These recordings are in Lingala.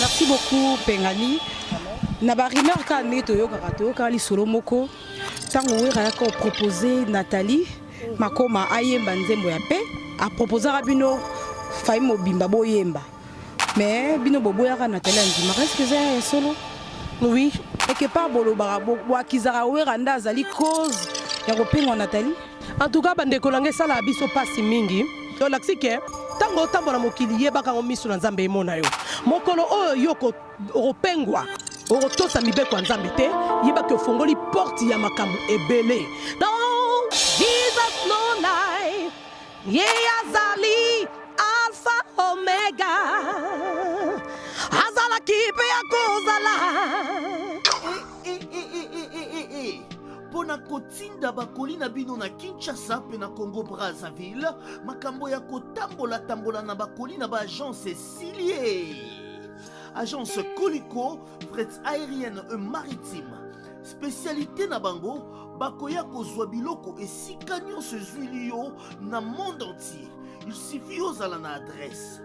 Merci beaucoup Pengani. Na ba rumeur kaka ndenge toyokaka toyokaka lisolo moko ntango Wera ayaka kopropose Nathalie Makoma ayemba nzembo ya paix aproposaka bino famille mobimba boyemba mais bino boboyaka Nathalie andimaka est-ce que eza ya solo? Oui. Quelque part bolobaka boakizaka Wera nde azali cause ya kopengwa Nathalie? En tout cas bandeko na ngai esalaka biso pasi mingi. Olakisi ke ntango otambola mokili yebaka yango miso na Nzambe emona yo. Mokolo oyo yo okopengwa okotosa mibeko ya Nzambe te, yeba ke ofongoli porte ya makambo ebele. Donc Jesus no lie, ye azali Alpha Omega, azalaki mpe akozala. Eh, eh, eh, eh, eh, eh, eh. Mpo na kotinda bakoli na bino na Kinshasa mpe na Congo Brazzaville, makambo ya kotambola-tambola na bakoli na ba agence esili e. Agence Coliko, fret aérienne et maritime. Spécialité na bango, bakoya kozwa biloko esika nyonso ezwili yo na monde entier. Il suffit ozala na adresse.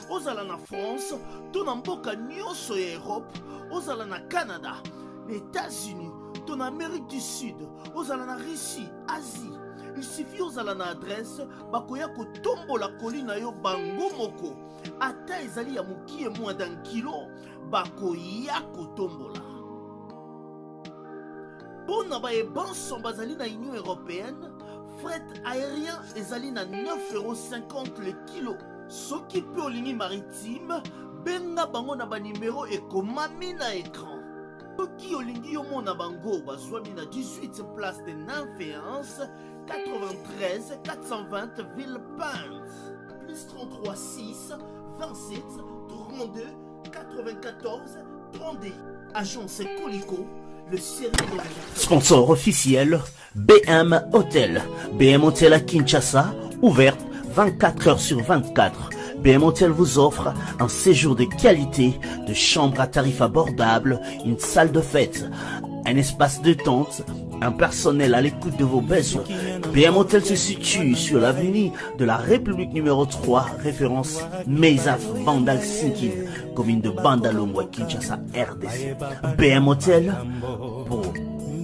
Ozala na France to na mboka nyonso ya Europe, ozala na Canada, na États-Unis to na Amérique du Sud, ozala na Russie, Asie. Il suffit ozala na adresse, bakoya kotombola koli na yo bango moko. Ata ezali ya mokie moins d'un kilo, bakoya kotombola. Mpo na baye banso bazali na Union européenne, fret aérien ezali na 9,50€ le kilo. Soki mpe olingi maritime, benga bango na ba numero ekomami na écran. Soki olingi yo mona bango, bazwami na 18 place de Nymphéens, 93 420 Villepinte. Plus 33 6 27 32 94 32. Agence Coliko, le sérieux dans les affaires. Sponsor officiel BM Hotel. BM Hotel à Kinshasa, ouverte 24 heures sur 24. BM Hotel vous offre un séjour de qualité, de chambres à tarif abordable, une salle de fête, un espace de tente, un personnel à l'écoute de vos besoins. BM Hotel se situe sur l'avenue de la République numéro 3, référence Meisaf Bandal Sinkin, commune de Bandalungwa, Kinshasa, RDC. BM Hotel pour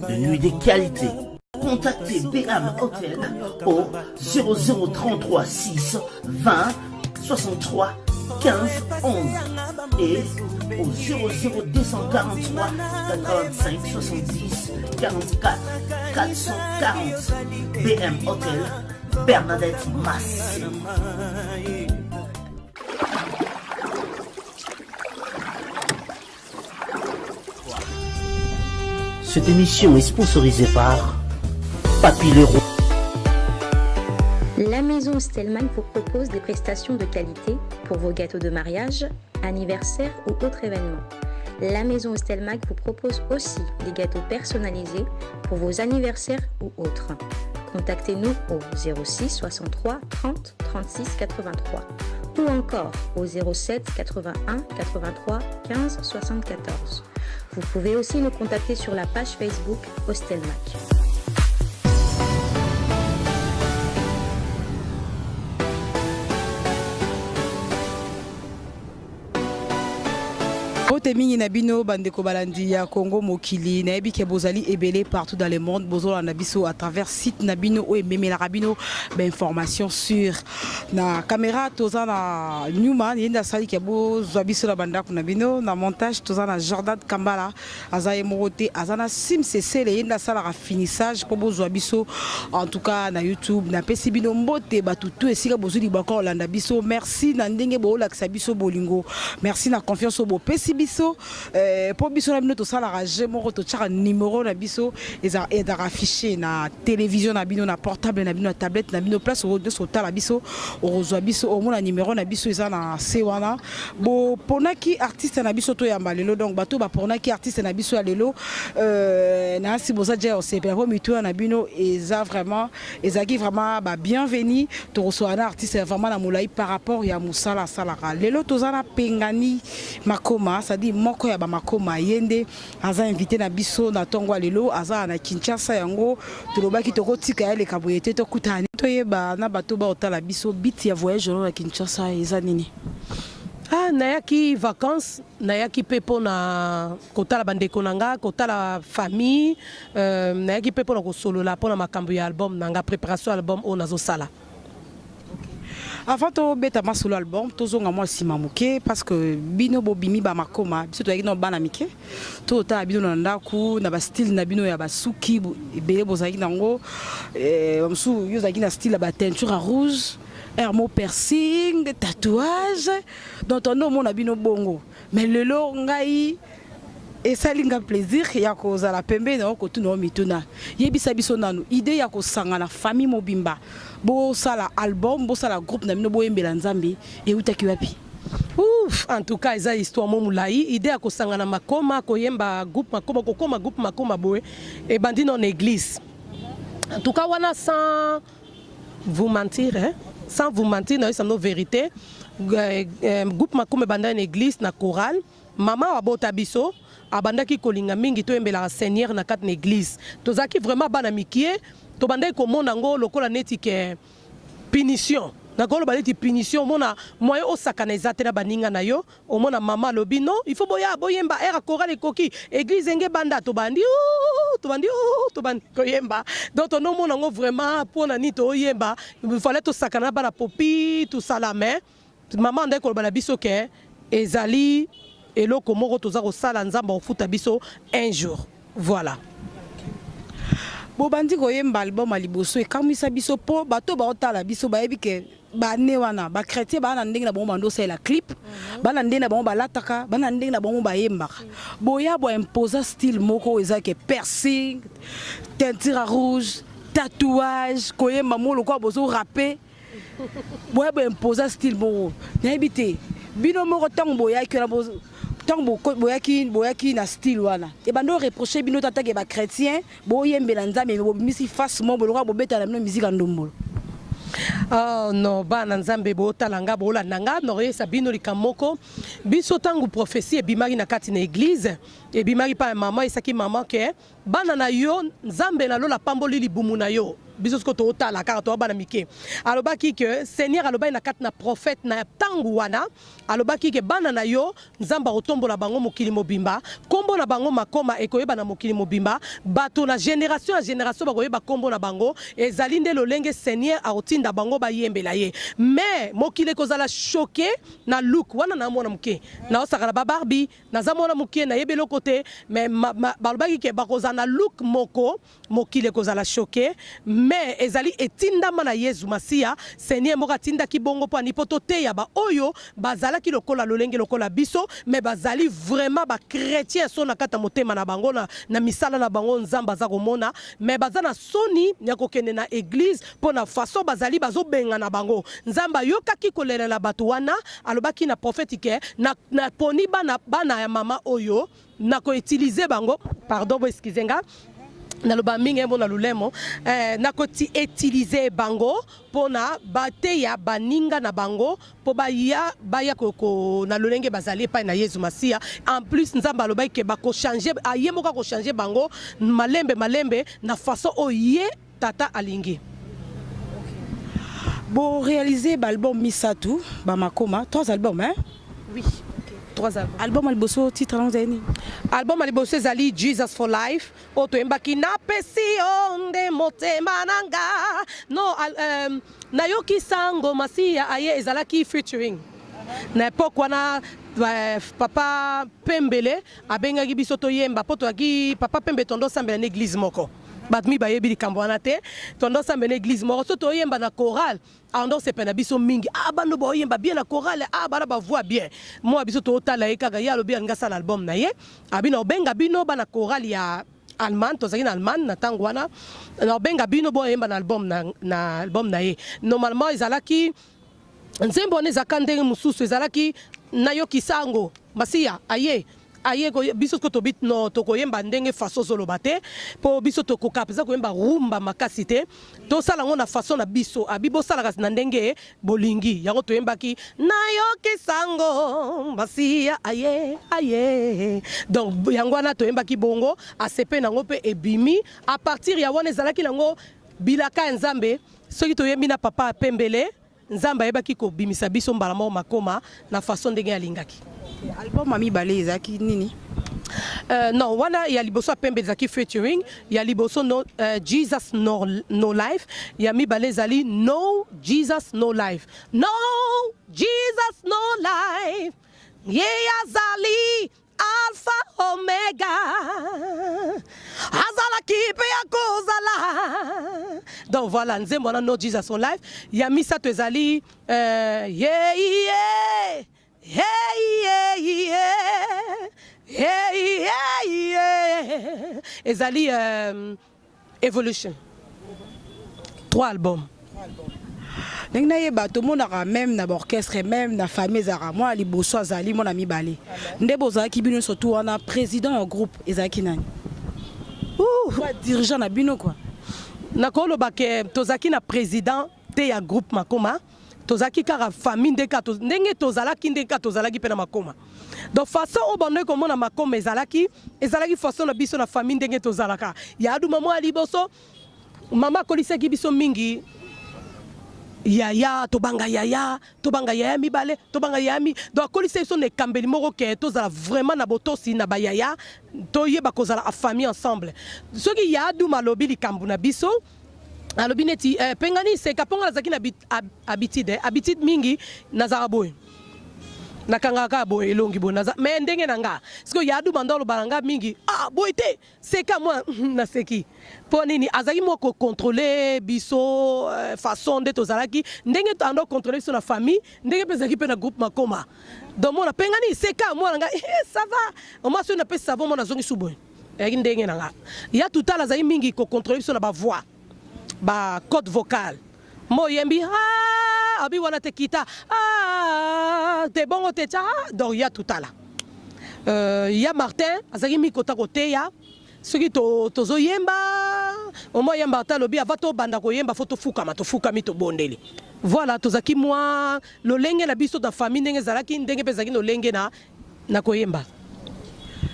de nuits de qualité. Contactez BM Hotel au 0033 6 20 63 15 11 et au 00243 85 70 44 440. BM Hotel, Bernadette Massé. Cette émission est sponsorisée par Papy Leroy. La maison Stelman vous propose des prestations de qualité pour vos gâteaux de mariage, anniversaire ou autres événements. La maison Stelmag vous propose aussi des gâteaux personnalisés pour vos anniversaires ou autres. Contactez-nous au 06 63 30 36 83 ou encore au 07 81 83 15 74. Vous pouvez aussi nous contacter sur la page Facebook Hostelmac. Mbote mingi na bino bandeko balandi ya Congo mokili nayebi ke bozali ebele partout dans le monde bozolanda biso à travers site na bino oyo ememelaka bino ba information sur na caméra toza na Newman ye nde asali ke bozwa biso na bandako na bino na montage toza na Jordan Kambala aza ye moko te aza na Sim Sesele ye nde asalaka finissage mpo bozwa biso en tout cas na YouTube napesi bino mbote bato tu esika bozwi libaka kolanda biso merci na ndenge boolakisa biso bolingo merci na confiance oyo bopesi biso mpo biso na bino tosalaka jeu moko totiaka numero na biso ezalaka affiché na télévision na bino na portable na bino na tablette na bino place oyo nyonso otala biso okozwa biso omona numero na biso eza na se wana boponaki artiste na biso toyamba lelo donc bato baponaki artiste na biso ya lelo nasi boza dia osepela mpo mituya na bino eza vraiment ezalaki vraiment ba bienvenu tokosola na artiste vraiment na molai par rapport ya mosala asalaka lelo toza na Pengani Makoma c'est-à-dire moko ya bamakoma ye nde aza invité na biso na ntongo ya lelo aza na Kinshasa yango tolobaki tokotika ya leka boye te tokutana toyeba na bato baotala biso but ya voyage na Kinshasa eza nini? Ah, nayaki vacances, nayaki mpe mpona kotala bandeko na nga, kotala famille, nayaki mpe mpona kosolola mpona makambo ya album na nga, préparation ya album oyo nazosala. Avant tobeta masolo album, tozonga mwa nsima moke, parce que bino bobimi bamakoma, biso toyaki na bana mike, totala bino na ndako na bastyle na bino ya basuki ebele bozalaki nango. Bamosusu yo ozalaki na style ya bateinture ya rouge, hermo, piercing, tatouage, donc tondo omona bino bongo. Mais lelo ngai esali nga plaisir ya kozala pembeni na yo, kotuna yo mituna. Yebisa biso nanu, idée ya kosangana famille mobimba, bosala album, bosala groupe na bino, boyembela Nzambe, eutaki wapi? Ouf, en tout cas eza histoire mo molai. Idée ya kosangana makoma, koyemba groupe makoma, kokóma groupe makoma boye, ebandi na église. En tout cas wana, sans vous mentir, hein? Sans vous mentir, nayebisa bino vérité, groupe makoma ebandaki na église, na chorale. Mama abota biso, abandaki kolinga mingi toyembelaka Seigneur na kati na église. Tozalaki vraiment bana mike, tobandaki komona yango lokola neti ke punition. Nakoloba neti punition, omona moyen osakana eza te na baninga na yo. Omona mama alobi: "Non, il faut boya boyemba, heure chorale ekoki, église enge banda." Tobandi, tobandi, tobandi koyemba. Donc tonomona yango vraiment mpona nini toyemba, fallait tosakana na bana popi, tosala. Mais mama andaki koloba na biso ke ezali eloko moko toza kosala, Nzambe akofuta biso un jour. Voilà. Bobandi koyemba, album ya liboso ekamwisa biso, mpo bato baotala biso bayebi ke bane wana bachrétien baa na ndenge na bango bando osalela clip, baa na ndenge na bango balataka, baa na ndenge na bango bayembaka. Boya boimposa style moko oyo eza ke piercing, teinture rouge, tatouage, koyemba mo lokola bozorape. Boya boimposa style moko, nayebi te bino moko ntango boyaki wana, ntango boyaki na style wana, ebandi oreproche bino tatake bachrétien boyembela Nzambe, bobimisi face mo boloko bobetala bino musique ya ndombolo. Oh non, bana Nzambe botala nga, bolanda nga, nakoyesa bino likambo moko. Biso ntango prophétie ebimaki na kati na église, ebimaki mpa ya mama, esaki mama ke bana na yo, Nzambe na lola apamboli libumu na yo. Biso siko totala kaka, toya bana mike. Alobaki ke Seigneur alobaki na kati na prophète na ntango wana, alobaki ke bana na yo, Nzambe akotombola bango mokili mobimba, nkombo na bango makoma ekoyeba na mokili mobimba, bato na génération ya génération bakoyeba nkombo na bango. Ezali nde lolenge Seigneur akotinda bango bayembela ye, mais mokili ekozala choqué na look wana. Na mwana moke, naosaka na baBarbie, naza mwana moke, nayebi eloko te, mais balobaki ke bakozala na look moko, mokili ekozala choqué. Mais ezali etindama na Yezu Masiya, Seigneur moko atindaki bongo mpo ani mpo toteya baoyo bazalaki lokola lolenge lokola biso, mais bazali vraiment bachrétien so na kati ya motema na bango, na misala na bango Nzambe aza komona, mais baza na soni ya kokende na église mpo na façon bazali bazobengana bango. Nzambe ayokaki kolela na bato wana, alobaki na prophète ke na poni bana, bana ya mama oyo, na koutiliser bango. Pardon, bo excuse nga, naloba mingi mpo na lolemo. Nakoti utiliser bango mpona bateya baninga na bango mpo baya na lolenge bazali epai na Yezu Masiya. En plus Nzambe alobaki ke bakochange, aye moko akochange bango malembe malembe na façon oyo ye tata alingi. Boréaliser baalbum misato bamakoma, trois albums, hein? Oui, trois albums. Album ya liboso, titre nango ezali nini? Album ya liboso ezali Jesus for Life, oyo toyembaki "Napesi yo nde motema na nga". Non, "Nayoki sango Masiya aye" ezalaki featuring. Na époque wana, papa Pembele abengaki biso toyemba, mpo toyaki papa Pembe, tondo osambela na église moko. Bato mi bayebi likambo wana te, tondo osambela na église moko. So toyemba na chorale, ando osepela na biso mingi. Ah, bano baoyemba bien na chorale, ah, bana bavoix bien. Mwa biso tootala ye kaka, ye alobi alingi asala album na ye, abi na obenga bino bana chorale ya Allemagne. Tozalaki na Allemagne na ntango wana. Na obenga bino boyemba na album na album na ye. Normalement ezalaki nzembo wana ezalaka ndenge mosusu, ezalaki "Nayoki sango Masiya aye". Aye biso siko tobi no, tokoyemba ndenge façon ozoloba te, mpo biso tokoka mpenza koyemba rumba makasi te, tosala yango na façon na biso. Abi bosalaka na ndenge bolingi yango. Toyembaki "Nayoki sango Masiya aye aye". Donc yango wana toyembaki bongo, asepe nango mpe ebimi. À partir ya wana ezalaki nango bilaka ya Nzambe. Soki toyembi na papa Pembele, Nzambe ayebaki kobimisa biso mbala moko makoma na façon ndenge alingaki. Album ya mibale ezalaki nini? Non, wana ya liboso ya pembe ezalaki featuring ya liboso no, Jesus no, no Life. Ya mibale ezali No Jesus No Life. No Jesus No Life, ye azali Alpha Omega, azalaki mpe akozala. Donc voilà, nzembo wana No Jesus No Life. Ya misato ezali yeah. Hey, yeah. Ezali Evolution. Trois albums. Ndenge nayeba, tomonaka même na baorchestre, même na famille, ezalaka mwana liboso azali, mwana mibale. Nde bozalaki bino nyonso tu wana, président ya groupe ezalaki nani? Dirigeant na bino quoi. Nakoloba ke tozalaki na président te ya groupe Makoma. Tozalaki kaka famille, nde kaka ndenge tozalaki, ndenge kaka tozalaki mpe na Makoma. Donc façon oyo bandoi komona Makoma ezalaki façon na biso na famille ndenge tozalaka. Ya Aduma mwa liboso, mama akolisaki biso mingi yaya, tobanga yaya, tobanga yaya mibale, tobanga yaya mi. Donc akolisa biso na ekambeli moko ke tozala vraiment na botosi na bayaya, toyeba kozala a famille ensemble. Soki ya Aduma alobi likambo na biso, alobi neti pengani seka, mponga nazalaki na habitude mingi, nazalaka boye, nakangaka kaka boye elongi boye, naza mais ndenge na nga. Sikoyo ya Aduma ndo aloba na nga mingi: "Ah, boye te, seka mwa." Naseki mpo nini? Azalaki mwa kocontrôler biso, façon nde tozalaki, ndenge ando contrôler biso na famille, ndenge mpe ezalaki mpe na groupe Makoma. Donc mona pengani seka mwana nga, ça va omwa. Soki napesi savon, mwana azongi su boye, ezalaki ndenge na nga. Ya tutala azalaki mingi kocontrôler biso na bavoix, bacode vocal. Mo oyembi, ah, abi wana te, kita, ah, te bongo te, tia. Donc ya tutala, ya Martin azalaki mingi kota koteya. Soki tozoyemba, omo ya Martin alobi: "Ava tobanda koyemba, fo tofukama." Tofukami, tobondeli. Voilà, tozalaki mwa lolenge na biso na famille ndenge ezalaki, ndenge mpe ezalaki lolenge na koyemba.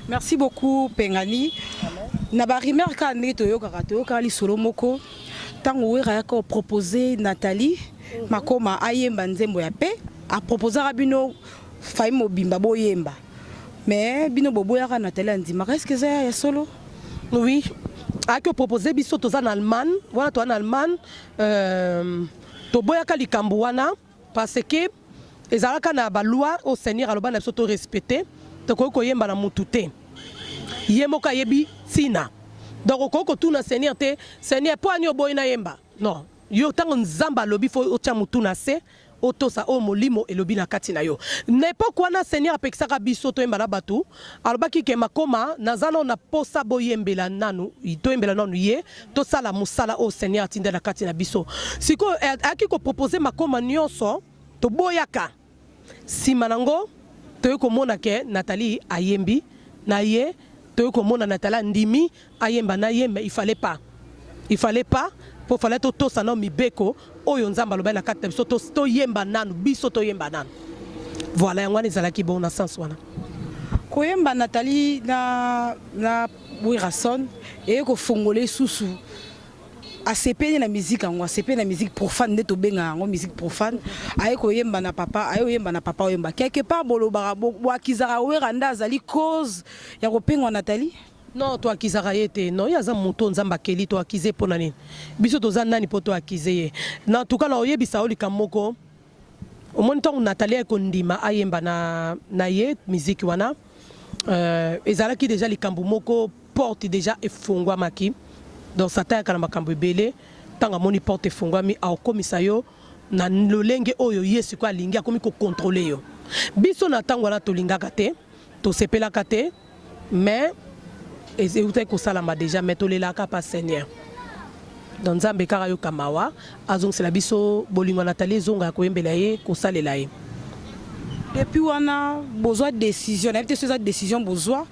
Merci beaucoup, Pengani. Na barumeur kaka ndenge toyokaka lisolo moko, ntango Wera yaka opropose Nathalie Makoma ayemba nzembo ya pe, aproposaka bino famille mobimba boyemba, mais bino boboyaka, Nathalie andimaka. Est ce que eza ya solo? Oui, ayaki opropose biso, toza na Allemagne wana, toza na Allemagne. Toboyaka likambo wana parce que ezalaka na baloi oyo Seigneur aloba na biso torespecte. Tokoki koyemba na mutu te, ye moko ayebi ntina. Donc okoki kotuna Seigneur te: "Seigneur, mpo ani oboyi nayemba?" Non, yo ntango Nzambe alobi, fo otya mutu na se, otosa oyo molimo elobi na kati na yo. Na époque wana, Seigneur apekisaka biso toyemba na bato. Alobaki ke Makoma naza nano na posa boyembela nanu, toyembela nanu ye, tosala mosala oyo Seigneur atinda na kati na biso. Sikoyo ayaki kopropose Makoma nyonso, toboyaka. Nsima nango toyei komona ke Nathalie ayembi na ye, toyei komona Nathalie andimi ayemba na ye. Mais il fallait pas, il fallait pas, po fallait totosa nano mibeko oyo Nzambe alobaki na kati na biso, toyemba nanu biso, toyemba nanu. Voilà, yango wana ezalaki bon na sens wana. Koyemba Nathalie na Werason eye kofongola lisusu, asepeli na musique yango, asepeli na musique profane, nde tobengaka yango musique profane. Aye koyemba na papa, aye koyemba na papa, oyemba quelque part. Bolobaka, boakizaka Wera nde azali cause ya kopengwa Nathalie? Non, toakizaka ye te. Non, ye aza moto Nzambe akeli. Toakize mpo na nini? Biso toza nani mpo toakize ye? Na tuka na oyebisa yo likambo moko. Omoni, ntango Nathalie aye kondima ayemba na ye musique wana, ezalaki déjà likambo moko, porte déjà efungwamaki. Donc Satan ayaka na makambo ebele. Ntango amoni porte efungwami, akokomisa yo na lolenge oyo ye sikoyo alingi, akomi kocontrôler yo. Biso na ntango wana tolingaka te, tosepelaka te, mais eutaki kosalama déjà. Mais tolelaka pa Seigneur. Donc Nzambe kaka yoka mawa, azongisela biso bolingo ya Nathalie, ezonga ya koyembela ye, kosalela ye. Depuis wana bozwa décision, nayebi te so eza décision bozwa,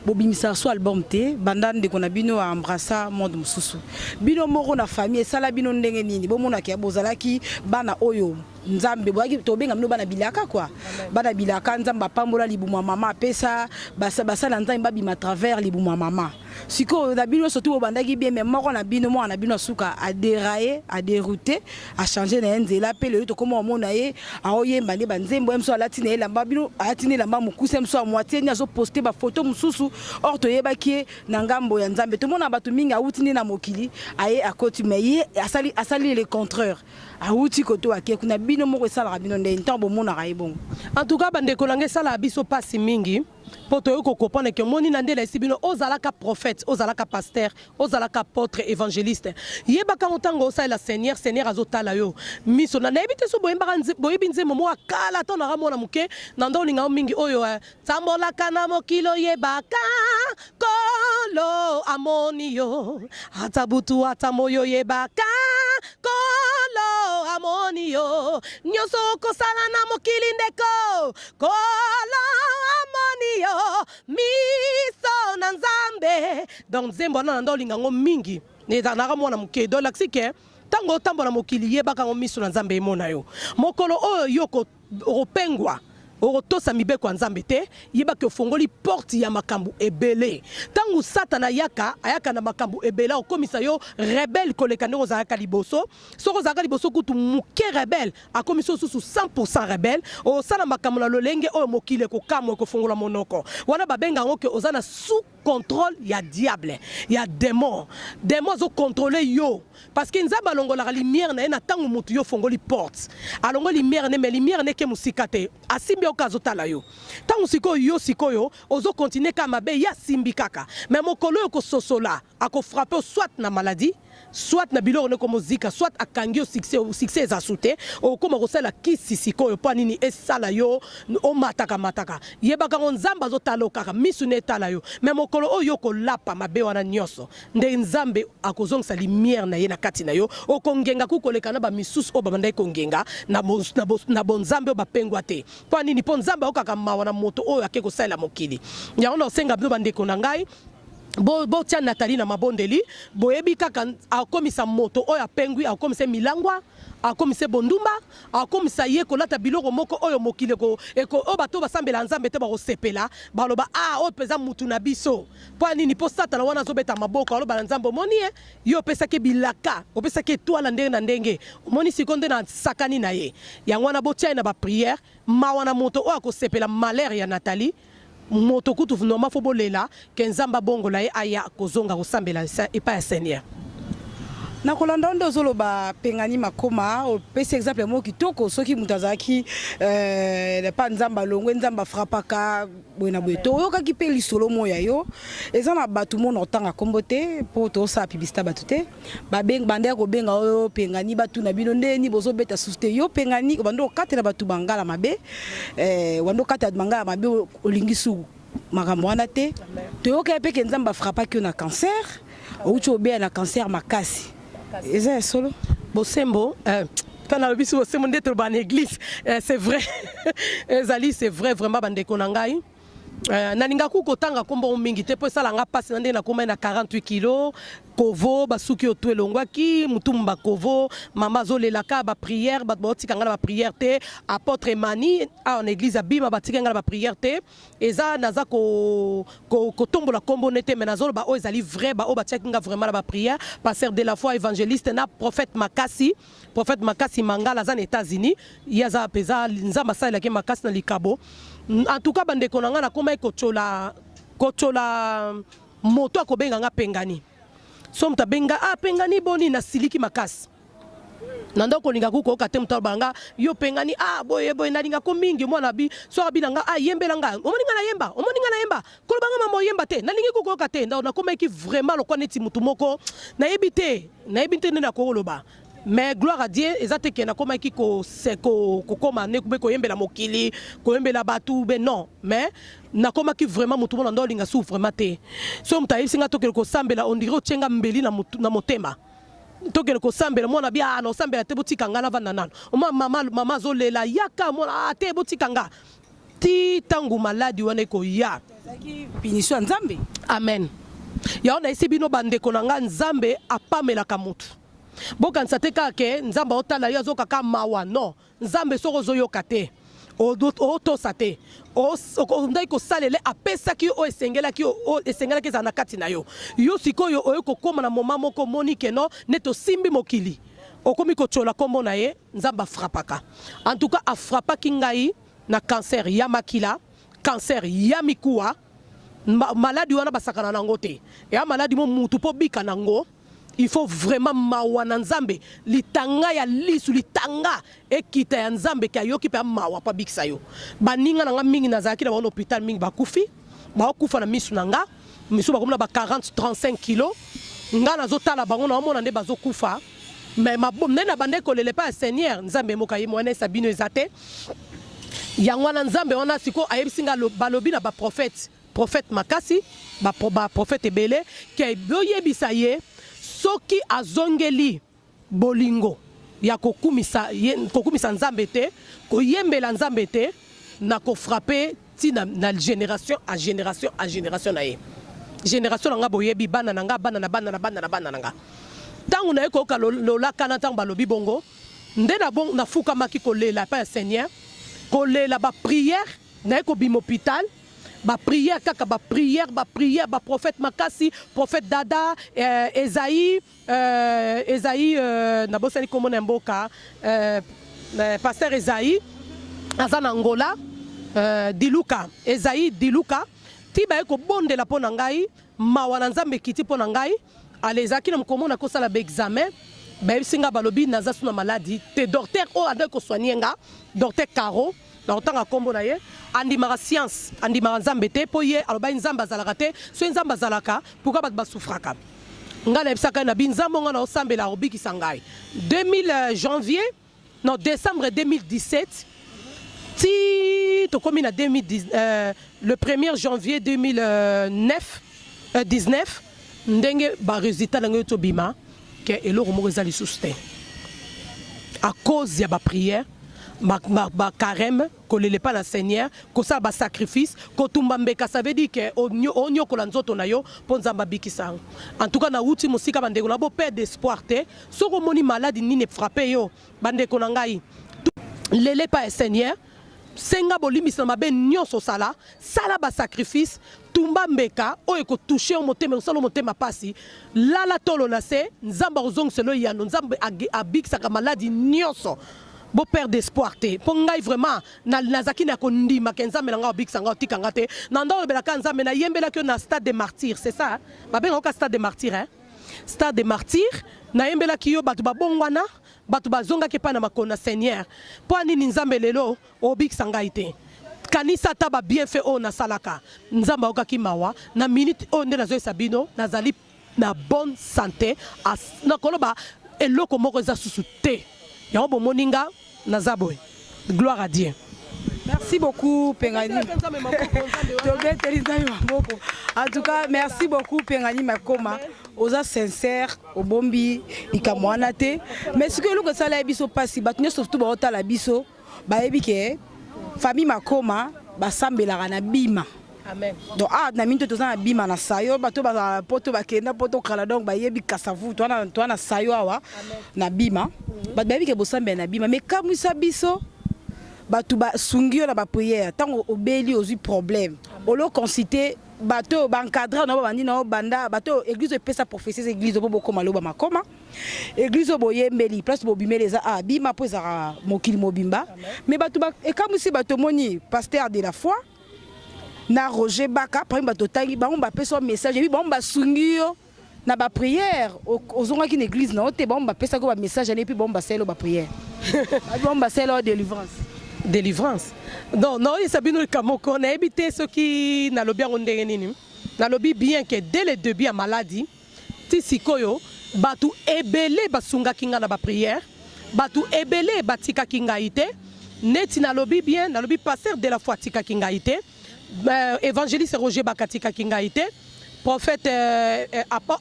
bobimisaka so album te. Banda ndeko na bino aembrassa monde mosusu, bino moko na famille esala bino ndenge nini? Bomonaki bozalaki bana oyo. Nzambe boyaki tobenga bino bana bilaka quoi, bana bilaka. Nzambe apambola libumu ya mama, apesa basala Nzambe babima à travers libumu ya mama. Sikoyo na bino surtout bobandaki bien, mais moko na bino, mwana na bino asuka adéraillé, adérouté, achanger na ye nzela. Mpe lelo tokóma omona ye aoyemba nde banzembo ye mosusu, alati na ye elamba bino, alati na elamba mokuse mosusu ya moitié, nde azoposter bafoto mosusu. Or toyebaki ye na ngambo ya Nzambe. Tomona bato mingi awuti nde na mokili, aye akoti, mais ye asali, asali le contraire, awuti koto, ake kuna. Bino moko esalaka bino nde ntango bomonaka ye bongo? En tout cas, bandeko na ngai, esalaka biso mpasi mingi, mpo toyoki kocomprendre ke omoni na nde nayesi bino, ozalaka prophète, ozalaka pasteur, ozalaka apôtre, évangéliste, yebaka ngo ntango osalela Seigneur, Seigneur azotala yo miso na. Nayebi te so boyembaka, boyebi nzembo moko akala to naka mwana moke na ndo olinga mingi oyo tambolaka na mokili, oyebaka Kolo amoni yo, ata butu ata moyo, oyebaka Kolo amoni yo, nyonso okosala na mokili, ndeko, Kolo amoni yo, miso na Nzambe. Donc nzembo wana na ndo olinga yango mingi, ezalaka mwana moke. Donc lakisi ke ntango otambola mokili, yebaka yango miso na Nzambe emona yo. Mokolo oyo yo okopengwa, okotosa mibeko ya Nzambe te, yebaki ofongoli porte ya makambo ebele. Ntango Satana ayaka, ayaka na makambo ebele, akokomisa yo rebelle koleka ndenge ozalaka liboso. Soki ozalaka liboso kutu moke rebelle, akomisi yo susu 100 rebelle. Osala makambo na lolenge oyo mokili ekokamwa, ekofongola monoko. Wana babenga yango ke oza na sous contrôle ya diable, ya démon. Démon azocontrôler yo, parce que Nzambe alongolaka lumière na ye na ntango motu yo ofongoli porte. Alongoli lumière ne, mais lumière ne ke mosika te, asimbi yo kaka, azotala yo. Ntango sikoyo yo sikoyo ozocontinuer kaka mabe, ye asimbi kaka. Mais mokolo oyo kososola, akofrapper soit na maladie, soit na biloko nde komozika, soit akangi yo succès. Succès eza su te, okóma kosala kisi sikoyo mpo nini esala yo omataka mataka. Yebaka ngo Nzambe azotala yo kaka, misu ne etala yo. Mais mokolo oyo kolapa mabe wana nyonso, nde Nzambe akozongisa lumière na ye na kati na yo, okongenga ku koleka na bamisusu oyo babandaki kongenga na bonzambe, oyo bapengwa te. Mpo nini? Mpo Nzambe ayokaka mawa na moto oyo ake kosalela mokili. Yango na osenga bino, bandeko na ngai, botia Nathalie na mabondeli. Boyebi kaka akomisa moto oyo apengwi, akomisa milangwa, akomisa bondumba, akomisa ye kolata biloko moko oyo mokili oyo bato basambela Nzambe te bakosepela, baloba: "A, oyo mpenza mutu na biso." Mpo nini? Mpo Satana wana azobeta maboko, aloba na Nzambe: "Omoni ye, yo opesaki bilaka, opesaki etwala ndenge na ndenge, omoni sikoyo nde nasakani na ye." Yango wana botia ye na baprière. Mawa na moto oyo akosepela malheur ya Nathalie. Moto kutu normal fo bolela ke Nzambe abongola ye, aya kozonga kosambela epai ya Seigneur. Na kolanda nde ozoloba, Pengani Makoma, opesi exemple moko kitoko. Soki moto azalaki pa Nzambe, alongwe, Nzambe afrappaka boye na boye. Toyokaki mpe lisolo moko ya yo, eza na bato mona otanga nkombo te mpo tosala publicité bato te, bandeki kobenga oyo Pengani, batuna bino ndeni bozobeta susu te. Yo Pengani, obandi okatela bato bangala mabe, obandi okatela bangala mabe, olingi su makambo wana te. Toyokaki mpe ke Nzambe afrappaki yo na cancer, outi obeya na cancer makasi. Eza ya solo? Bosembo, mpe nalobi si bosembo nde toloba na église, c'est vrai, ezali c'est vrai vraiment. Bandeko na ngai, nalingaki kotanga nkombo mingi te mpo esalanga mpasi na ndenge nakomai na 48 kilo kovo, basuki oyo to elongwaki mutumu bakovo. Mama azolelaka baprière, bato baotika ngai na baprière te. Apôtre Emani awa na église abima, batika ngai na baprière te. Eza naza kotombola nkombo ne te, mais nazoloba oyo ezali vrai, baoyo batiaki nga vraiment na baprière: pasteur de la foi, évangéliste na prophète Makasi, prophète Makasi Mangala, aza na États-Unis. Ye aza mpenza Nzambe asalelaki makasi na likabo. En tout cas, bandeko na ngai, nakomaki kotyola, kotyola moto akobenga nga Pengani. So moto abenga: "Ah, Pengani, boni?" Nasiliki makasi na ndako, kolinga kukoyoka te. Moto alobaka nga: "Yo Pengani, ah, boye boye." Nalingako mingi mwana bi so abi na nga: "Ah, yembela nga." Omoni nga nayemba, omoni nga nayemba, koloba nga: "Mama, oyemba te." Nalingi kukoyoka te. Nakomaki vraiment lokwa neti motu moko nayebi te, nayebi te nde nakokoloba. Mais gloire à Dieu, eza te ke nakomaki kokoma ne be koyembela mokili, koyembela bato be, non. Mais nakomaki vraiment motu mona ndo olinga su vraiment te. So moto ayebisi nga tokende kosambela, on dirait otie nga mbeli na motema. Tokende kosambela, mwana bi: "Ah, na osambela te, botika nga navanda nano." Oma mama, mama azolela: "Yaka mwana." "Ah, te, botika nga." Ti ntango maladi wana ekoya. Ezalaki punition ya Nzambe? Amen. Yango nayesi bino, bandeko na nga, Nzambe apamelaka motu. Bokanisa te kaka ke Nzambe aotala yo azoyoka kaka mawa, non. Nzambe soki ozoyoka te, otosa te, ondaki kosalela, apesaki yo oyo esengelaki, oyo esengelaki ezala na kati na yo. Yo sikoyo oye kokóma na moma moko, omoni ke non, neti osimbi mokili, okomi kotiola nkombo na ye. Nzambe afrapaka. En tout cas, afrapaki ngai na cancer ya makila, cancer ya mikuwa. Maladi wana basakana nango te. Eya maladi mo mutu mpo bika nango, il faut vraiment mawa na Nzambe, litanga ya lisu, litanga ekita ya Nzambe ke ayoki mpe amawa mpo abikisa yo. Baninga na nga mingi nazalaki na bango na hôpital, mingi bakufi, baokufa na misu na nga. Misu bakomi na ba 40, 35 kilo. Nga nazotala bango, naomona nde bazokufa. Mais nde na bandaki kolela epai ya Seigneur Nzambe moka ye mwana esa bino eza te. Yango wana Nzambe wana sikoyo ayebisi nga, balobi na baprophète, prophète makasi, baprophète ebele, ke boyebisa ye soki azongeli bolingo ya kokumisa, ye, kokumisa Nzambe te, koyembela Nzambe te, na kofrape ti na génération à génération à génération na ye. Génération na nga boyebi, bana na nga, bana na bana na bana na bana na nga. Ntango naye koyoka lolakana, ntango balobi bongo, nde nafukamaki kolela epai ya Seigneur, kolela baprière. Naye kobima hôpital, baprière kaka, baprière, baprière, baprophète makasi, prophète Dada, Esaïe, Esaïe, nabosani kombo na mboka, pasteur Esaïe aza na Angola, Diluka, Esaïe Diluka. Ti baye kobondela mpo na ngai, mawa na Nzambe ekiti mpo na ngai. Ale ezalaki na mokomona kosala baexamen, bayebisi nga, balobi naza su na maladi te. Docteur oyo andaki kosoigne nga, docteur Caro, na kotanga nkombo na ye, andimaka science, andimaka Nzambe te, mpo ye alobaki Nzambe azalaka te. Soki Nzambe azalaka, pourquoi bato basufraka? Ngai nayebisaka ye na bi Nzambe ngai naosambela akobikisa ngai. 2000 janvier, non, décembre 2017, ti tokomi na 2010, le 1er janvier 2009, 19, ndenge baresultat na ngai tobima ke eloko moko eza lisusu te, à cause ya baprière, bacarême, kolela epai na Seigneur, kosala basacrifice, kotumba mbeka. Ça veut dire ke onyokola nzoto na yo mpo Nzambe abikisa yango. En tout cas, nauti mosika, bandeko na boperdre d'espoir te. Soki omoni maladi nini efrappe yo, bandeko na ngai, lele epai ya Seigneur, senga bolimbisi na mabe nyonso osala, sala basacrifice, tumba mbeka oyo ekotouche yo motema, ekosala yo motema pasi. Lala tolo na se, Nzambe akozongisela yo yano. Nzambe abikisaka maladi nyonso. Boperdre d'espoir te, mpo ngai vraiment nazalaki na kondima ke Nzambe na ngai abikisa ngai, otika nga te. Na ndo olobelaka Nzambe, nayembelaki yo na Stade de Martyr, c'est ça babengaka ka Stade de Martyr, hein? Stade de Martyr, nayembelaki yo, bato babongwana, bato bazongaki epai na makolo na Seigneur. Mpo anini Nzambe lelo obikisa ngai te? Kanisa ata babienfait oyo nasalaka. Nzambe ayokaki mawa. Na minute oyo nde nazoyesa bino, nazali na bonne santé, nakoloba eloko moko eza susu te. Yango bomoni nga naza boye. Gloire à Dieu. Merci beaucoup, Pengani. Tobeteli Nzambe maboko. En tout cas, merci beaucoup, Pengani Makoma. Oza sincère, obombi likambo wana te. Mais sikoyo eloko esala ye biso mpasi, bato nyonso surtout baotala biso, bayebi ke famille Makoma basambelaka na Bima. Amen. Donc ah, na minto toza na Bima na sayo, bato bazala poto, bakenda poto kala, donc bayebi Kasavu, toa na sayo awa na Bima. Bato bayebi ke bosambela na Bima, mais kamwisa biso, bato basungi yo na baprière. Ntango obeli, ozwi problème, olo consulte bato oyo baencadre na babandi na yo banda, bato oyo église oyo epesa prophétie, eza église mpo bokóma loba Makoma, église oyo boyembeli, place bobimeli eza a Bima, mpo ezalaka mokili mobimba. Mais bato ekamwisi bato, omoni pasteur de la foi na Roger Baka parmi bato otangi, bango bapesa yo message, epi bango basungi yo na baprière. Ozongaki na église na yo te, bango bapesaki yo bamessage ane, epi bango basaleli yo baprière, bango basaleli yo délivrance. Délivrance, donc naoyesa bino likambo moko, nayebi te soki nalobi yango ndenge nini. Nalobi bien ke dès le début ya maladie ti sikoyo, bato ebele basungaki ngai na baprière, bato ebele batikaki ngai te. Neti nalobi bien, nalobi pasteur de la foi atikaki ngai te, évangéliste Roger Baka atikaki ngai te, prophète,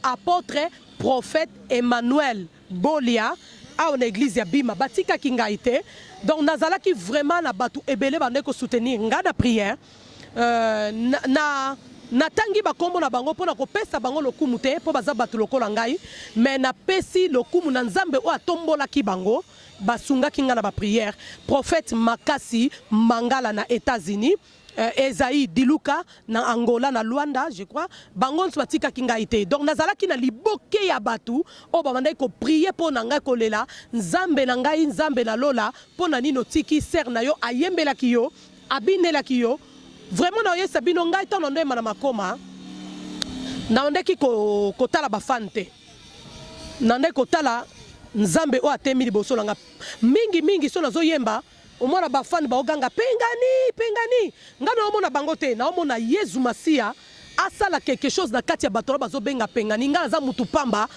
apôtre prophète Emmanuel Bolia awa na église ya Bima batikaki ngai te. Donc nazalaki vraiment na bato ebele bandeki kosoutenir ngai na prière, na Natangi bakombo na bango mpo na kopesa bango lokumu te, mpo baza bato lokola ngai, mais napesi lokumu na Nzambe oyo atombolaki bango, basungaki ngai na ba prières. Prophète Makasi Mangala na Etats-Unis, Esaïe Diluka na Angola na Luanda je crois, bango nionso batikaki ngai te. Donc nazalaki na liboke ya batu oyo babandaki ko prier mpo na ngai, kolela Nzambe na ngai, Nzambe na lola, mpo na nini otiki sœur na yo ayembelaki yo, Abinelaki yo vraiment na oyesa bino ngai tango na ndoyemba na makoma na ondeki kotala ba fan te na ndeki kotala nzambe oyo atemi liboso na nga mingi mingi so nazo yemba omona ba fan bao ganga pengani pengani nga na omona bango te na omona yezu masiya asala quelque chose na kati ya bato wana bazo benga pengani nga naza mutu pamba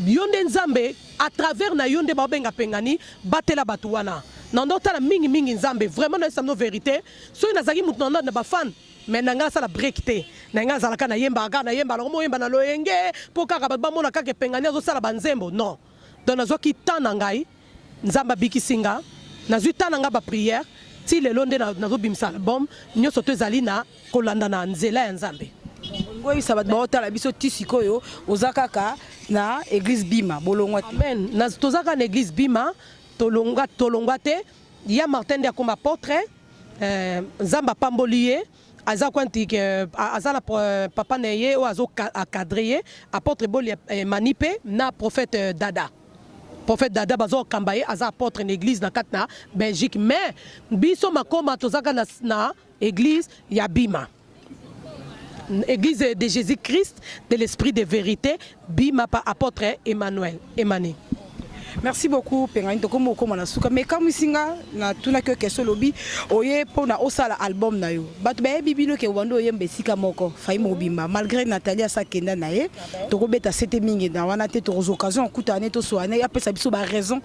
yo nde nzambe à travers na yo nde bao benga pengani batela batu wana na ndo tala mingi mingi nzambe vraiment na yesa verite soki nazalaki mutu na na ba fan mais na nga asala break te na nga azalaka na yemba kaka na yemba na komo yemba na loyenge po kaka bato bamona kaka pengani azosala ba nzembo non donc nazwaki temps na ngai Nzambe abikisi nga nazwi temps na nga ba prière ti lelo nde nazobimisa album nionso to ezali na kolanda na nzela ya Nzambe. Olingi oyebisa bato baotala biso ti sikoyo oza kaka na eglise Bima bolongwa te? Amen na toza kaka na eglise Bima tolongwa tolongwa te ya Martin nde akoma apotre eh, Nzambe apamboli ye aza kwanti ke aza na papa na ye oyo azo cadre ye apotre Boli Emani pe na prophète Dada. Prophète Dada bazo kamba ye aza apôtre na église na kati na Belgique mais biso makoma tozaka na, na église ya Bima église de Jésus-Christ de l'esprit de vérité Bima pa apôtre Emmanuel Emmanuel Merci beaucoup Pengani tokomi okoma na suka mais ekamwisi nga natunaki yo question olobi oye mpona osala album na yo bato bayebi bino ke obandi oyemba esika moko fai mobimba malgré Nathalie asa akenda na ye tokobeta sete mingi na wana te tokozwa occasion okutana ne toswana ye apesa biso ba raison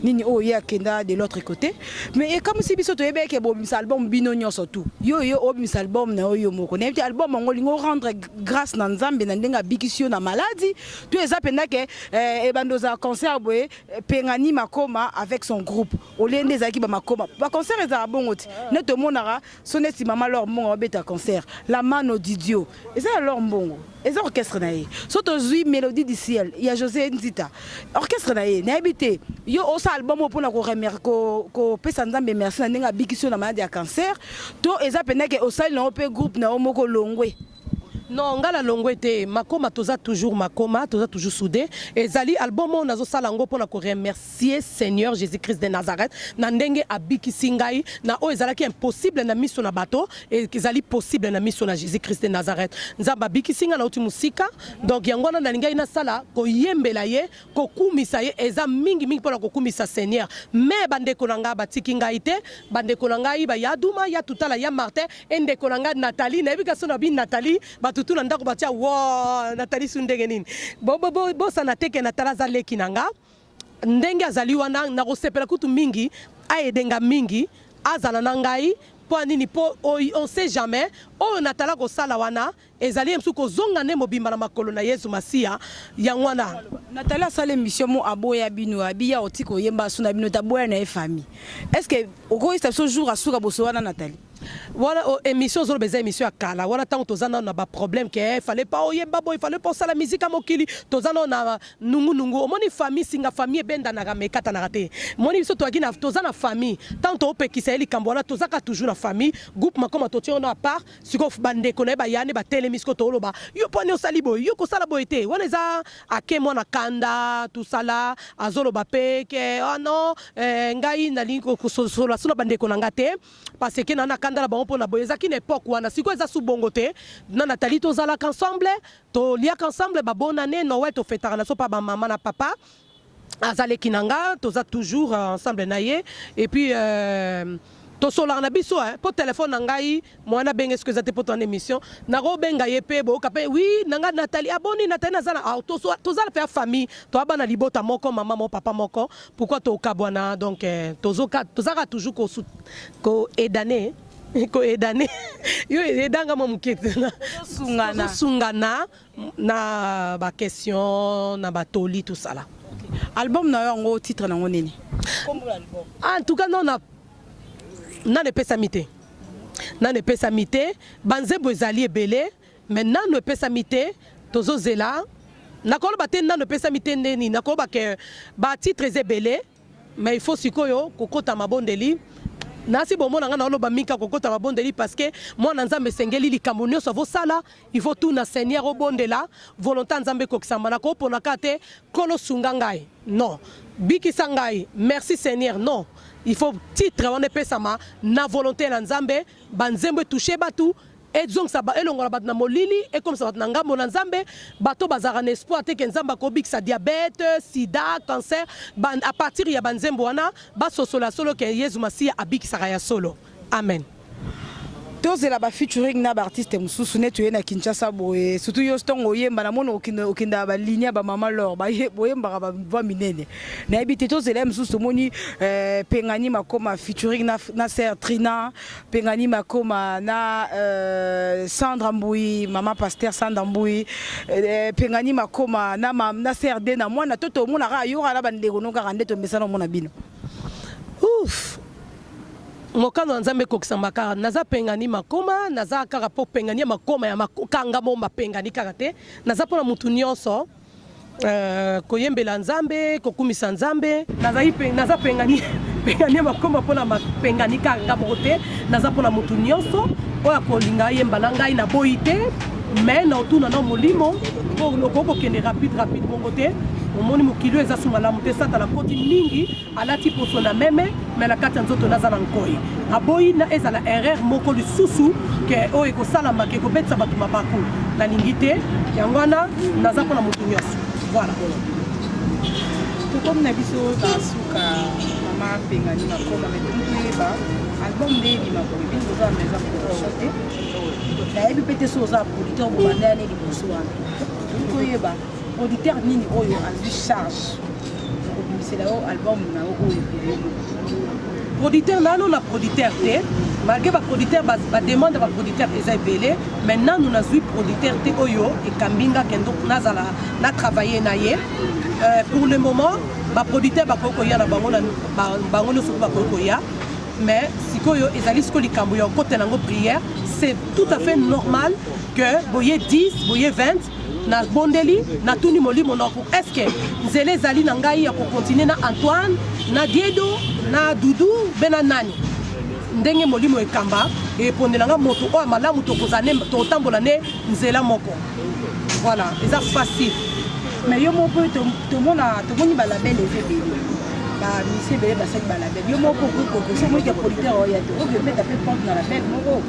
nini oyo ye akenda de l'autre côté mais ekamwisi biso toyebi eke bobimisa album bino nyonso tout yo yo obimisa album na yo yo moko nayebi te album yango olingi orendre grâce na nzambe na ndenge abikisi yo na maladi to eza mpenza ke eh, ebanda ozala concert boye eh, pengani makoma avec son groupe olie nde ezalaki bamakoma baconcert ezalaka bongo te nde tomonaka So neti mama L'or Mbongo abeta concert la mano didio eza ya L'or Mbongo eza orchestre na ye so tozui melodie du ciel ya Jose Nzita orchestre na ye nayebi te yo osala album oyo mpona kopesa Nzambe merci na ndenge abikisi yo na maladi ya cancer to eza mpenza ke osali na yo mpe groupe na yo moko longwe Non nga na longwe te makoma toza toujours makoma toza toujours soude ezali album oyo nazo sala yango pona ko remercier Seigneur Jesus Christ de Nazareth na ndenge abikisi ngai na oyo ezalaki impossible na miso na bato ezali possible na miso na Jesus Christ de Nazareth Nzambe abikisi ngai nauti mosika donc yango wana nalingaki nasala koyembela ye Kokumisa ye eza mingi mingi pona kokumisa seigneur mais ba ndeko na nga batiki ngai te ba ndeko na ngai ba ya duma ya tutala ya martin et ndeko na nga nathalie nayebi ka soki nabi nathalie batu tout na ndaku batia wooh nathalie su ndenge nini bo bo bosana te ke nathalie aza leki na nga ndenge azali wana nakosepela kutu mingi a aide nga mingi azala na ngai po nini po on sait jamais oyo nathalie akosala wana Ezali ye mosusu kozonga nde mobimba na makolo na Yezu Masiya, yango wana. Nathalie asala emission mo aboya bino abi ya otika oyemba asu na bino te aboya na ye famille est ce que okoyebisa biso jour asuka bosola na Nathalie? Wana oh, emission ozoloba eza emission ya kala wana ntango toza nano na baproblème ke eh, fallait pas oyemba boye fallait pas osala musique ya mokili toza nano na nungunungu omoni famille singa famille ebendanaka me ekatanaka te moni biso toyaki na toza na famille ntango toopekisa ye likambo wana tozaka toujours na famille groupe makoma totie wana à part Sikoyo ba ndeko na ye ba ya nde batelemi sikoyo toloba yo mpo nini osali boye yo kosala boye te wana eza ake mwana kanda tusala azoloba pe ke oh non eh, ngai nalingi kosolola so na bandeko na nga te parce que na na kanda na bango mpo na boye ezalaki na epoque wana sikoyo eza su bongo te na Nathalie tozalaka ensemble toliaka ensemble ba bonne année Noël tofetaka na so pa ba mama na papa aza leki na nga toza toujours euh, ensemble na ye et puis euh, tosolaka na biso hein, po telefone na ngai mwana abenge soki eza te po toana émission nakobenga ye mpe boyoka mpe wi na ngai Nathalie aboni ah, Nathalie naza na ah, toza mpe ya famille toa bana libota moko mama moko papa moko pourquoi tokabwana donc eh, tozaka toujours koedane koedane yo edanga mwa moke tozosungana na ba question na ba toli tout ça là. Album na yo yango titre na yango nini? En tout cas non na nanu epesami te nanu epesami te ba nzembo ezali ebele. Mais nanu epesami te, tozozela. Nakoloba te nanu epesami te nde nini, nakoloba ke ba titre eza ebele, mais il faut sikoyo kokota mabondeli. Nasi bomona nga naoloba mingi kaka kokota mabondeli, parce que mwana Nzambe esengeli likambo nyonso avosala, il faut tuna Seigneur, obondela volonté ya Nzambe ekokisama. Nakopona kaka te Nkolo sunga ngai, non, bikisa ngai, merci Seigneur, non. Il faut titre wana epesama na volonté na Nzambe, banzembo etouche bato, ezongisa, elongola bato na molili, ekomisa bato na ngambo na Nzambe. Bato bazalaka na espoir te ke Nzambe akobikisa diabète, sida, cancer, à partir ya banzembo wana basosola solo ke Yezu Masiya abikisaka ya solo. Amen. Tozela bafeaturing na baartiste mosusu neti oye na Kinshasa boye, surtout yo ntongo oyemba, namoni okendaka baligne ya bamama lor, boyembaka bavoix minene. Nayebi te, tozela ye mosusu. Tomoni Pengani Makoma featuring na sœur Trina, Pengani Makoma na Sandra Mbui, mama pasteur Sandra Mbui, Pengani Makoma na CRD na mwana to tomonaka ayoka na bandeko no kaka nde tomesana omona bino. Ouf, mokano ya Nzambe ekokisama kaka. Naza Pengani Makoma, naza kaka mpo Pengani ya Makoma ya kanga mo mapengani kaka te. Naza mpona mutu nyonso, koyembela Nzambe, kokumisa Nzambe. Nazali naza Pengani ya Makoma mpona mapengani kaka nga moko te. Naza mpona mutu nyonso oyo akolinga ayemba na ngai, naboyi te, mais na otuna na molimo mpo okoki kokende rapide rapide bongo te. Omoni mokili oyo eza su malamu te. Satana akoti mingi, alati poso na meme, me na kati ya nzoto naza na nkoi. Aboyi na ezala erreur moko lisusu ke oyo ekosalama ke ekobetisa bato mabaku, nalingi te. Yango wana naza mpona motu nyonso, voilà. Tokomi na biso na suka, mama Pengani Makoma, mais tolingi toyeba album nde ebima boye, bino boza na maison production te, nayebi mpe te so oza producteur bobanda ya ne liboso wana. Tolingi toyeba producteur nini oyo azwi charge kobimisela yo album na yo oyo ya yo moko. Producteur, nano na producteur te, malgré baproducteur, bademande ya baproducteur eza ebele, mais nanu nazwi producteur te oyo ekambi nga kendo nazala na travaille na ye. Pour le moment baproducteur bakoki koya na bango, bango nyonso mpo bakoki koya, mais sikoyo ezali sikoyo likambo ya kokotela yango prière. C'est tout à fait normal que boye 10, boye 20, nabondeli, natuni molimo noko est ce que nzela ezali na ngai ya kocontinue na Antoine, na Diedo, na Dudu mpe na nani. Ndenge molimo ekamba epondela nga moto oyo malamu, tokozala tokotambola nde nzela moko. Voilà, eza facile. Mais yo moko tomona, tomoni balabel eza ebele, bamusicien ebele basali balabel. Yo moko okoki so omoniki ya producteur oyo ya te, oki obeta mpe porte na label moko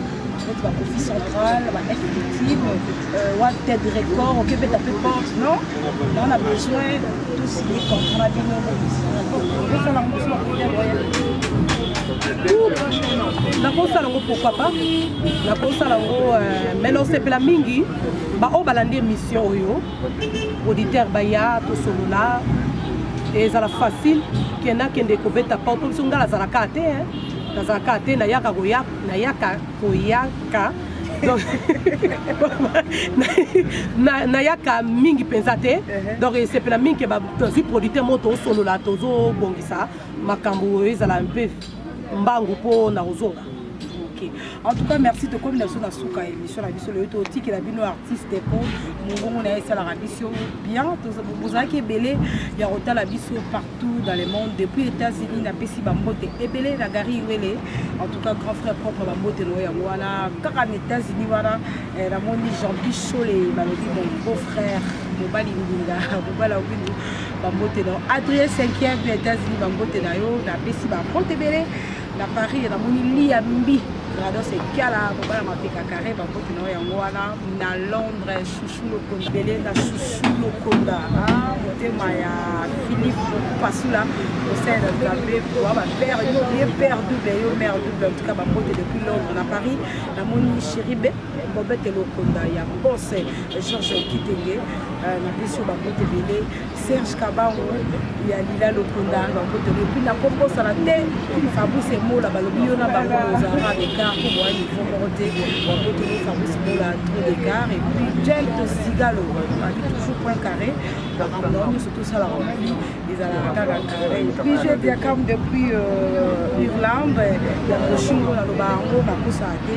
neti bakofi central, ba F Victime, Wanted Record, oki obeta mpe porte: non, on a besoin tosigner contrat na bino. Osala yango so baproducteur oyo ya Nakosala yango, pourquoi pas, nakosala yango, mais nosepela mingi baoyo balandi émission oyo, auditeur baya tosolola, ezala facile ke nakende kobeta porte. Biso ngai nazalaka te, nazalaka te, nayaka koya, nayaka koyaka, donc nayaka mingi mpenza te. Donc esepela mingi ke tozwi producteur moko, tozosolola, tozobongisa makambo, ezala mpe mbangu mpo na kozonga. Ok, en tout cas merci. Tokomi na biso na suka ya émission na biso lelo. Totikela bino artiste po mongongo na ye esalaka biso bien. Bozalaki ebele ya kotala biso partout dans le monde, depuis États-Unis. Napesi bambote ebele na Gary Iwele, en tout cas grand frère propre, bambote na oyo yango wana kaka na États-Unis wana. Namoni Jean Bichole, balobi mon beau frère, mobali ndinga, mobali awindu, bambote na Adrien 5e ya États-Unis, bambote na yo. Napesi bambote ebele na Paris, namoni Liambi Grados Ekiala, mobala mapeka carré, bambote na yo yango wana. Na Londres, Chuchu Lokonda, ebele na Chuchu Lokonda, motema ya Philippe Pasula, osala na Nzambe wa bapère yo, ye père double, yo mère double. En tout cas bambote depuis Londres. Na Paris namoni Chéri B Bobete Lokonda ya Bose Georges Kitenge, napesi yo bambote ebele. Serge Kabango ya Lila Lokonda, bambote. Et puis nakobosana te Fabrice Emola, balobi yo na bango ozalaka beka. mpo boya niveau moko te. Bambote Fabrice Mola, trop d'écart, et puis Jel Tosigalo babi toujours point carré. Makambo na nyonso tosalaka na vie ezalaka kaka carré. Puis je diakam depuis Irlande ya koshingo, naloba yango nakosaka te.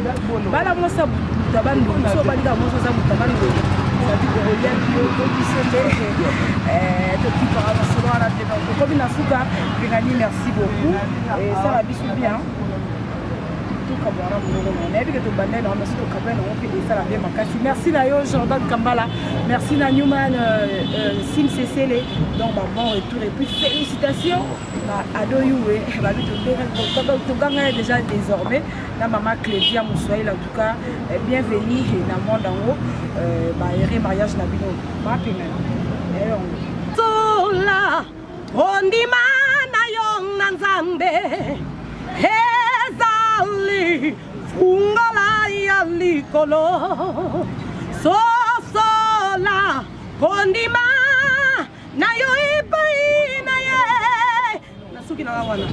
Bala mwasi ya buta bandundu, so obalika mwasi aza buta bandundu, c'est-à-dire okoliaki yo to biso nde tokipaka masolo wana te. Donc tokomi na suka. Pengani, merci beaucoup, esala biso bien. Tokabwana monoko na nayebi ke tobandai nango, merci. Tokabwana nango mpe esala bien makasi. Merci na yo Jordan Kambala, merci na Newman Sim Sesele. Donc ba bon retour et puis félicitations na Ado Yuwe, babi toganga ye déjà désormais, na mama Clédia Moswahili. En tout cas, bienvenue na monde yango, baere mariage na bino mapengana yango. Sola ondima na yo na Nzambe ezali fungola ya likolo. Sosola kondima na yo epai na ye. Nasuki nanga wana.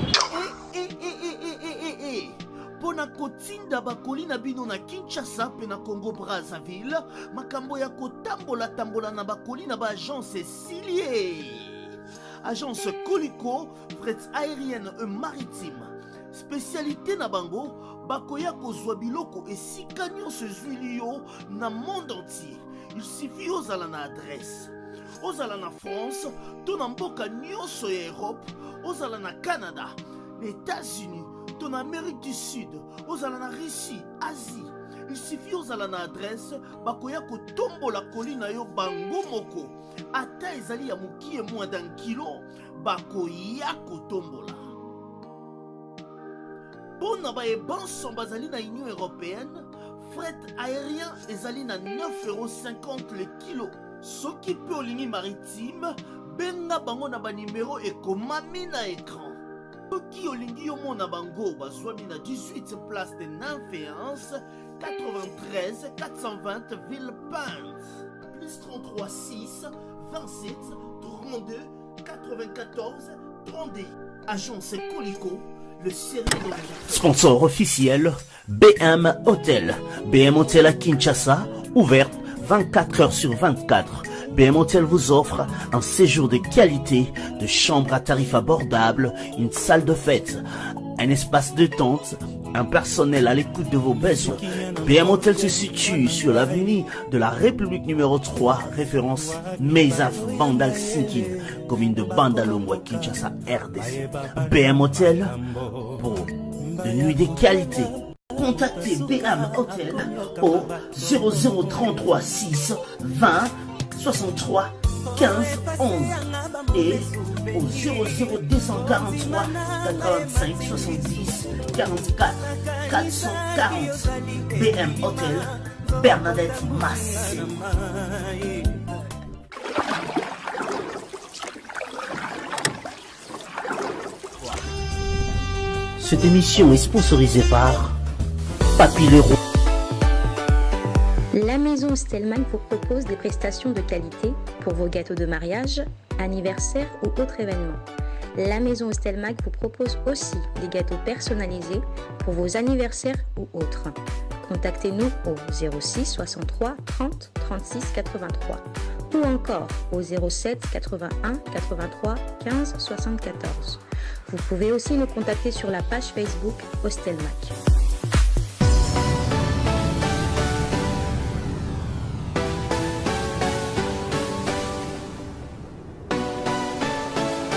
Mpo na kotinda bakoli na bino na Kinshasa mpe na Congo Brazzaville, makambo ya kotambola-tambola na bakoli na baagence esili ye. Agence Koliko fret aérienne et maritime, spécialité na bango, bakoya kozwa biloko esika nyonso ezwili yo na monde entier. Il suffit ozala na adresse, ozala na France to na mboka nyonso ya Europe, ozala na Canada, na États-Unis to na Amérique du Sud, ozala na Russie, Asie, il suffit ozala na adresse, bakoya kotombola koli na yo bango moko. Ata ezali ya mokie, moins d'un kilo, bakoya kotombola. Mpo na bayebanso bazali na Union européenne, fret aérien ezali na 9,50 € le kilo. Soki mpe olingi maritime, benga bango na banimero ekomami na écran. Soki olingi yomona bango, bazwami na 18 place de Nymphéance, 93 420 Villepinte, plus 33 6 27 32 94 32. Agence Colico, le sérieux dans les affaires. Sponsor officiel, BM Hotel. BM Hotel à Kinshasa, ouverte 24 heures sur 24. BM Hotel vous offre un séjour de qualité, de chambres à tarif abordable, une salle de fête, un espace de tente, un personnel à l'écoute de vos besoins. BM Hotel se situe sur l'avenue de la République numéro 3, référence Meisaf Bandal Sinkin, commune de Bandalungwa, Kinshasa, RDC. BM Hotel pour de nuits de qualité. Contactez BM Hotel au 0033 6 20 63 15 11 et au 00243 85 70 44 440. BM Hotel, Bernadette Massé. Cette émission est sponsorisée par Papy Leroux. La maison Stellman vous propose des prestations de qualité pour vos gâteaux de mariage, anniversaire ou autres événements. La maison Stelmag vous propose aussi des gâteaux personnalisés pour vos anniversaires ou autres. Contactez-nous au 06 63 30 36 83 ou encore au 07 81 83 15 74. Vous pouvez aussi nous contacter sur la page Facebook Hostelmac.